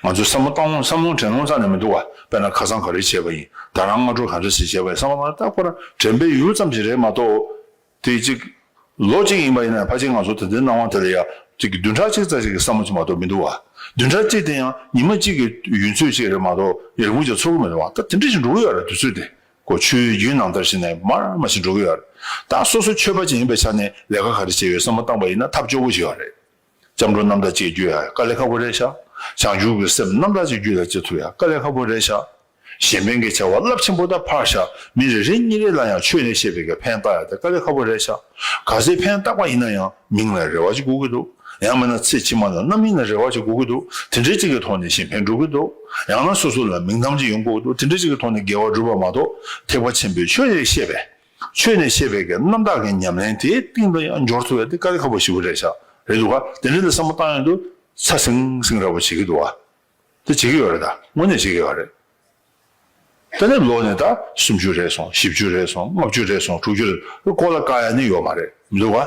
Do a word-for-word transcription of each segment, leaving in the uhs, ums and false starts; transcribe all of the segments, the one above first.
ང་ཚོས་བསམ་བློ་བཏང་ལོང་བསམ་བློ་དྲན་ལོང་རྩ་ནས་མི་འདུག་བ། དཔེར་ན་ཁ་སང་ག་རེ་བྱས་པ་ཡིན། ད་རང་སྔ་དྲོ་ག་འདྲ་ཞིག་བྱས་པ་ཡིན་བསམ་བློ་བཏང་ད་ཁོ་རང་དྲན་པའི་ཡུལ་ཙམ་ཞིག་རེད་མ་གཏོགས། དེ་གཅིག་ལོ་གཅིག་ཡིན་པ་ཡིན་ན་ཕལ་ཆེར་ང་ཚོ་དེ་འདྲའི་སྣང་བ་དེ་ལ་ཡ་གཅིག་གི་བདུན་ཕྲག་གཅིག་ཙམ་ཞིག་གི་བསམ་བློ་ཅིག་མ་གཏོགས་མི་འདུག་བ། བདུན་ཕྲག་གཅིག་དེ་ཡང་ཉི་མ་གཅིག་གི་ཡུན་ཚོད་ཅིག་རེད་མ་གཏོགས་ཡག་པོ་ཅིག་ཚོར་གི་མི་འདུག་བ། ད་དེ་འདྲ་ཞིག་འགྲོ་གི་ཡོད་རེད་དུས་ཚོད་དེ། ཁོ་ཆོས་རྒྱུན་ནང་ལྟར་བྱས་ནས་མར་མར་ཞིག་འགྲོ་གི་ཡོད་རེད། ད་སོ་སོ་ཆོས་པ་ཅིག་ཡིན་པའི་ཆ་ནས་ལས་ཀ་ག་རེ་བྱས་ཡོད་བསམ་བློ་བཏང་པ་ཡིན་ན་ཐབས་སྐྱོ་པོ་ཞིག་ཡོད་རེད། སྐྱབས་འགྲོ་རྣམ་དག་ཅེས་བརྗོད་ཡ་དཀའ་ལས་ཁག་པོ་རེད་ཤག་བྱང་ཆུབ་ཀྱི་སེམས་རྣམ་དག་ཅིག་རྒྱུད་ལ་སྐྱེ་ཐུབ་ཡ་དཀའ་ལས་ཁག་པོ་རེད་ཤག་གཞན་ཕན་གྱི་བྱ་བ་རླབས་ཆེན་པོ་དང་ཕར་བཞག་མི་རེ་རེ་གཉིས་རེ་ལ་ཡང་ཆོས་ནས་བཤད་པའི་གི་ཕན་བཏགས་ཡ་དེ་དཀའ་ལས་ཁག་པོ་རེད་ཤག་ག་ཚད་ཕན་བཏགས་པ་ཡིན་ན་ཡང་མིང་ལ་རེ་བ་ཅིག་དགོས་ཀྱི་འདུག་ཡང་མིན་ན་ཚེ་ཕྱི་མ་ལ་རྣམ་སྨིན་ལ་རེ་བ་ཅིག་དགོས་ཀྱི་འདུག་དེ་འདྲའི་ཅིག་གི་ཐོག་ནས་གཞན་ཕན་འགྲོ་གི་འདུག་ཡང་ན་སོ་སོ་ལ་མིང་གཏམ་ཅིག་ཡོང་དགོས་ཀྱི་འདུག་དེ་འདྲའི་ཅིག་གི་ཐོག་ནས་དགེ་བ་སྒྲུབ་པ་མ་གཏོགས་ཐེག་པ་ཆེན་པོའི་ཆོས་ལས་བཤད་པའི། ཆོས་ནས་བཤད་པའི་གི་རྣམ་དག་གི་ཉམས་ལེན་དེའི་སྟེང་དུ་ཡང་འབྱོར་ཐུབ་པ་དེ་དཀའ་ལས་ཁག་པོ་ཞེ་པོ་རེད་ཤག་རེད་འདུག་ག་དེ་འདྲ་ལ་བསམ་བློ་བཏང་ཡོང་དུས་ཚ་སིང་སིང་འདྲ་པོ་བྱེད་ཀྱི་འདུག་བ། དེ་བྱེད་ཀྱི་ཡོད་རེད་ད། དངོས་གནས་བྱེད་ཀྱི་ཡོད་རེད། དེ་ནས་ལོ་ནས་ད་སུམ་ཅུ་རེད་སོང་། བཞི་བཅུ་རེད་སོང་། ལྔ་བཅུ་རེད་སོང་། དྲུག་ཅུ་རེད་སོང་། སྐོར་ལ་བཀག་ཡ་ནི་ཡོད་མ་རེད་མི་འདུག་ག་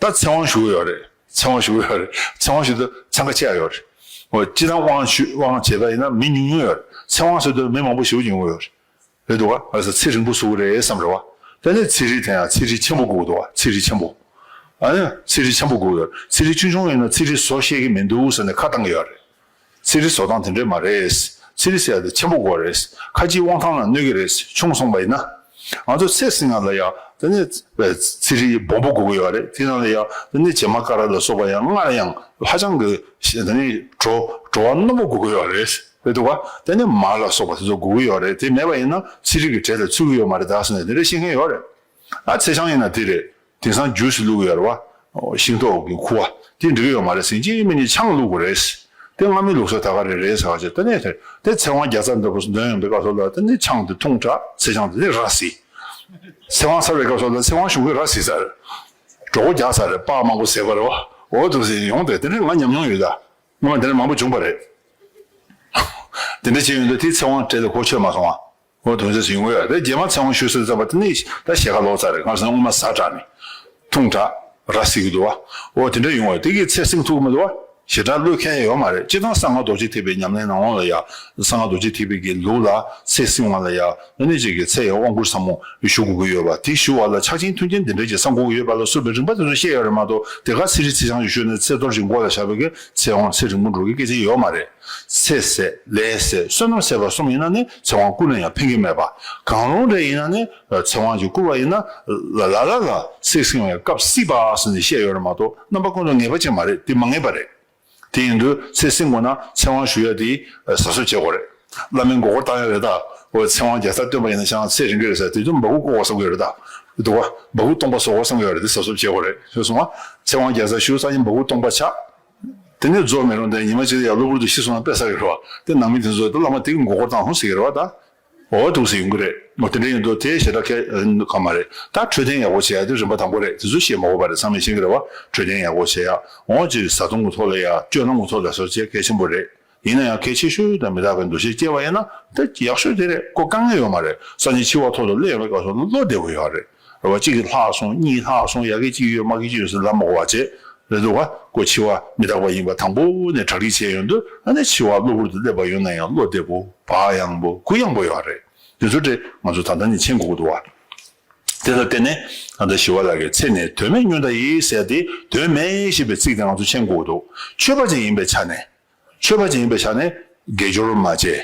ད་ཚེ་དབང་ཞུ་གི་ཡོད་རེད། ཚེ་དབང་ཞུ་གི་ཡོད་རེད། ཚེ་དབང་ཞུ་དུས་འཚང་ཁ་ཆེ་ཡ་ཡོད་རེད། འོ་སྤྱིར་བཏང་དབང་ཞུ་དབང་བྱས་པ་ཡིན་ན་མི་ཉུང་ཉུང་ཡོད་རེད། ཚེ་དབང་ཟེར་དུས་མི་མང་པོ་ཞེ་པོ་ཡོང་གི་ཡོད་རེད། རེད་འདུག་ག་ཨ་ས་ཚེ་རིང་པོ་བཟོ་གི་རེད་བསམ་རེད་བ། དེ་ནས་ཚེ་རིལ་དེ་ཡང་ཚེ་རིལ་ཆེན་པོ་དགོས་འདུག་བ། ཚེ་རིལ་ཆེན་པོ། ཨ་ནི་ཚེ་རིལ་ཆེན་པོ་དགོས་ཡོད། ཚེ་རིལ་ཆུང་ཆུང་ཡིན་ན་ཚེ་རིལ་བཟོ་ཤེས་ཀྱི་མི་འདུག་ཟེར་ནས་ཁ་བཏང་གི་ཡོད་རེད། ཚེ་རིལ་བཟོ་སྟངས་དེ་འདྲས་མ་རེད། ཚེ་རིལ་ཟེར་ཡ་དེ་ཆེན་པོ་དགོས་རེད། ཁ་ཅིག་དབང་ཐང་ལ་གནོད་ཀྱི་རེད། ཆུང་སོང་པ་ཡིན་ན། ང་ཚོ་ཚེ་བསྲིང་ཡ་ལ་ཡ་དེ་ནས་ཚེ་རིལ་སྦོམ་པོ་དགོས་ཀྱི་ཡོད་རེད། དེ་ནང་ལ་ཡ་དེ་ནས་བྱེ་མ་ཀ་ར་ལ་སོགས་པ་ཡང་སྔར་ཡང་ཧ་ཅང་གི་དེ་ནས་བྲོ་བྲོ་བ་རྣོན་པོ་དགོས་ཀྱི་ཡོད་རེད། རེད་འདུག་ག་དེ་ནས་མར་ལ་སོགས་པ་དེ་ཚོ་དགོས་ཀྱི་ཡོད་རེད། དེ་མེད་པ་ཡིན་ན་ཚེ་རིལ་གྱི་གྲས་ལ་ཚུད་ཀྱི་ཡོད་མ་རེད་ད་ཟེར་ནས་དེ་འདྲ་བཤད་མཁན་ཡོད་རེད། ཨ་ཚེ་ཆང་ཡིན་ན་དེ་རེད། དེང་སང་ཇུས་སུ་བླུགས་ཡོད་རེད་བ། ཤིང་ཏོག་གི་ཁུ་བ་དེ་འགྲིག་གི་ཡོད་མ་རེད་ཟེར་གཅིག་མིན་གཉིས་ཆང་བླུགས་དགོས་རེད། དེ་སྔ་མའི་ལུགས་སྲོལ་ད་ག་རེ་རེད་ཟེར་བ་ཅིག་དེ་ནས་དེ་ཚེ་དབང་བརྒྱ་རྩ་འདྲ་པོ་འདོན་ཡོང་པའི་སྐབས་སུ་ལ་དེ་ནས་ཆང་དེ་འཐུང་དྲགས་ཚེ་ཆང་དེ་ནས་ར་བཟི། ཚེ་དབང་ཚར་བའི་སྐབས་སུ་ལ་ཚེ་དབང་གཞུང་གི་ར་བཟི་ཚར། གྲོད་ཁོག་རྒྱགས་ཚར་རེད། སྤགས་མང་པོ་བཟས་པ་རེད་བ། འོ་འདུག་ཟེར་ཡོང་དེ་དེ་འདྲ་ང་ཉམས་མྱོང་ཡོད་ད། སྔོན་མ་དེ་འདྲ་མང་པོ་བྱུང་པ་རེད། དེ་འདྲ་བྱས་ཡོང་དུས་དེ་ཚེ་དབང་གྲལ་ལ་གོ་ཆོད་མ་སོང་བ། འོ་དོན་ཚེ་ཡོང་གི་ཡོད་རེད། རྗེས་མ་ཚེ་དབང་ཞུ་ཟེར་ཙམ་པ་དེ་ནི་ད་ཞལ་ཁ་ལོག་ཚར་རེད། ཁ་སང་སྔོན་མ་ཟ་དྲགས་ནས་འཐུང་དྲགས་ར་བཟི་གི་འདུག་བ། འོ་དེ་འདྲ་ཡོང་བ་རེད། དེ་གིས་ཚེ་བསྲིང་ཐུབ་ཀྱི་མི་འདུག་བ། ཞེ་དྲག་བློས་འཁེལ་ཡ་ཡོད་མ་རེད། སྤྱིར་བཏང་གསང་སྔགས་རྡོ་རྗེ་ཐེག་པའི་ཉམས་ལེན་ནང་ལ་ཡ་གསང་སྔགས་རྡོ་རྗེ་ཐེག་པའི་གི་ལུགས་ལ་ཚེ་བསྲིང་བ་ལ་ཡ་ཨ་ནི་ཅིག་གི་ཚེ་ཡི་དབང་བསྐུར་ཟབ་མོ་ཞུ་དགོས་ཀྱི་ཡོད་པ། དེ་ཞུ་བ་ལ་ཕྱག་ཆེན་མཐུན་རྐྱེན་འདི་འདྲ་ཅིག་བསམ་དགོས་ཀྱི་ཡོད་པ་ལ་སོགས་པའི་རིམ་པ་དེ་ཚོ་བཤད་ཡོད་རེད་མ་གཏོགས་དེ་ག་ཚེ་རིལ་ཚེ་ཆང་ཞུས་ནས་ཚེ་གཏོར་གྱི་མགོ་ལ་བཞག་པའི་གི་ཚེ་དབང་ཚེ་རིང་པོ་འགྲོ་གི་སྐད་ཆ་ཡོད་མ་རེད། ཚེ་ཟད་ལས་ཟད་བསོད་ནམས་ཟད་པ་གསུམ་ཡིན་ན་ནི་ཚེ་དབང་བསྐུར་ན་ཡང་ཕན་གྱི་མེད་པ། གང་རུང་རེ་ཡིན་ན་ནི་ཚེ་དབང་ཅིག་བསྐུར་བ་ཡིན་ན་ལ་ལ་ལ་ལ་ཚེ་བསྲིང་བའི་སྐབས་སྲིད་པ་ཟེར་ནས་བཤད་ཡོད་རེད་མ་གཏོགས་རྣམ་པ་ཀུན་ཏུ་ངེས་པ་ཅིག་མ་རེད། དེ་མ་ངེས་པ་རེད། དེ་ཡིན་དུས་ཚེ་བསྲིང་དགོས་ན་ཚེ་དབང་ཞུ་ཡ་དེ་གཟབ་གཟབ་བྱེད་དགོས་རེད། བླ་མའི་མགོ་སྐོར་བཏང་ཡ་རེད་ད། འོ་ཚེ་དབང་བརྒྱ་རྩ་བཏོན་པ་ཡིན་ན་ཤང་ཚེ་རིང་གི་རེད་ཟེར་དེ་དུས་འབག་གུ་བཀོག་དགོས་བསམ་གི་རེད་ད། འདུག་བ། འབག་གུ་སྟོང་པ་བཟོ་དགོས་བསམ་གི་ཡོད་རེད། དེ་གཟབ་གཟབ་བྱེད་དགོས་རེད། ཤེས་སོང་ང་། ཚེ་དབང་བརྒྱ་རྩ་ཞུ་ས་ཡིན་འབག་གུ་སྟོང་པ་ཆགས། དེ་ནས་རྫོགས་མེད་རུང་དེ་ཉི་མ་གཅིག་ཡང་གློ་བུར་དུ་ཤི་སོང་ན་དཔེ་ཟ་གི་རེད་བ། དེ་ནང་མི་དེ་ཚོས་དེ་བླ་མ་དེ་གི་མགོ་སྐོར་བཏང་སོང་ཟེར་གི་རེད་བ་ད། འོ་འདུག་སེ་ཡོང་གི་རེད། འོ་དེ་འདྲ་ཡིན་དུས་དེ་ཞེ་དྲག་གལ་ག་མ་རེད། ད་འཕྲོད་བསྟེན་ཡག་པོ་བྱེད་ཡ་དེ་རིམ་པ་དང་པོ་རེད། དེ་ཚོ་བཤད་མ་དགོས་པ་རེད། ཚང་མས་ཤེས་ཀྱི་རེད་བ། འཕྲོད་བསྟེན་ཡག་པོ་བྱེད་ཡ། འོ་ཅིག་བཟའ་བཏུང་གི་ཐོག་ལ་ཡ་སྤྱོད་ལམ་གྱི་ཐོག་ལ་སོགས་བྱེད་གལ་ཆེན་པོ་རེད། ཡིན་ན་ཡང་གལ་ཆེ་ཤོས་དང་མི་རྟག་པའི་འདུ་ཤེས་སྐྱེས་པ་ཡིན་ན་དེ་ཡག་ཤོས་དེ་རེད། ཁོ་དཀའ་ངལ་ཡོད་མ་རེད། སང་ཉིན་འཆི་བ་ཐོག་ཏུ་སླེབས་པའི་སྐབས་སུ་བློ་བདེ་པོ་ཡོད་རེད། རེད་བ། གཅིག་གིས་ལྷག་སོང་གཉིས་ལྷག་སོང་ཡ་གི་གཅིག་ཡོད་མ་གི་གཅིག་ཡོད་ཟེར་ལབ་མ་དགོས་པ་བྱས། རེད་འདུག་ག་ཁོ་འཆི་བ་མི་རྟག་པ་ཡིན་པ་དང་པོ་ནས་གྲ་སྒྲིག་བྱས་ཡོང་དུས་ཨ་ནི་འཆི་བ་གློ་བུར་དུ་སླེབས་པ་ཡོང་ན་ཡང་བློ་བདེ་པོ་བག་ཡངས་པོ་གུ་ཡངས་པོ་ཡོད་རེད། དེ་ཚོ་དེ་ང་ཚོ་ད་ལྟ་ནས་མཁྱེན་དགོས་ཀྱི་འདུག་བ། དེ་ལ་བརྟེན་ནས་ད་ལྟ་ཞི་བ་ལྷ་གིས་ཚེ་ནི་དོན་མེད་ཉོན་དང་ཡིས་ཟེར་ཏེ་དོན་མེད་ཞེས་པའི་ཚིག་དེ་ང་ཚོ་མཁྱེན་དགོས་ཀྱི་འདུག་ཆོས་པ་ཅིག་ཡིན་པའི་ཆ་ནས། ཆོས་པ་ཅིག་ཡིན་པའི་ཆ་ནས་དགེ་སྦྱོར་མ་བྱས།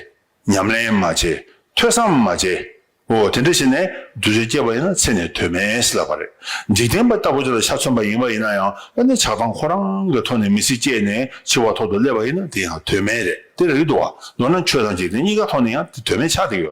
ཉམས་ལེན་མ་བྱས། ཐོས་བསམ་མ་བྱས། འོ་དེ་འདྲ་བྱས་ནས་འདུ་བྱེད་སྐྱེས་པ་ཡིན་ན་ཚེ་ནི་དོན་མེད་ཟེར་ལབ་པ་རེད། འཇིག་རྟེན་པ་ལྟ་བུ་ཅིག་ལ་ཆ་མཚོན་པ་ཡིན་པ་ཡིན་ན་ཡང་ཨ་ནི་ཆགས་སྡང་ཁོ་རང་གི་ཐོག་ནས་མི་ཚེ་སྐྱེལ་ནས་འཆི་བ་ཐོག་ཏུ་སླེབས་པ་ཡིན་ན་དེ་ཡང་དོན་མེད་རེད། དེ་རེད་འདུག་བ། མདོར་ན་ཆོས་དང་འཇིག་རྟེན་གཉིས་ཀ་ཐོག་ནས་ཡང་དེ་དོན་མེད་ཆགས་བསྡད་ཀྱི་ཡོད།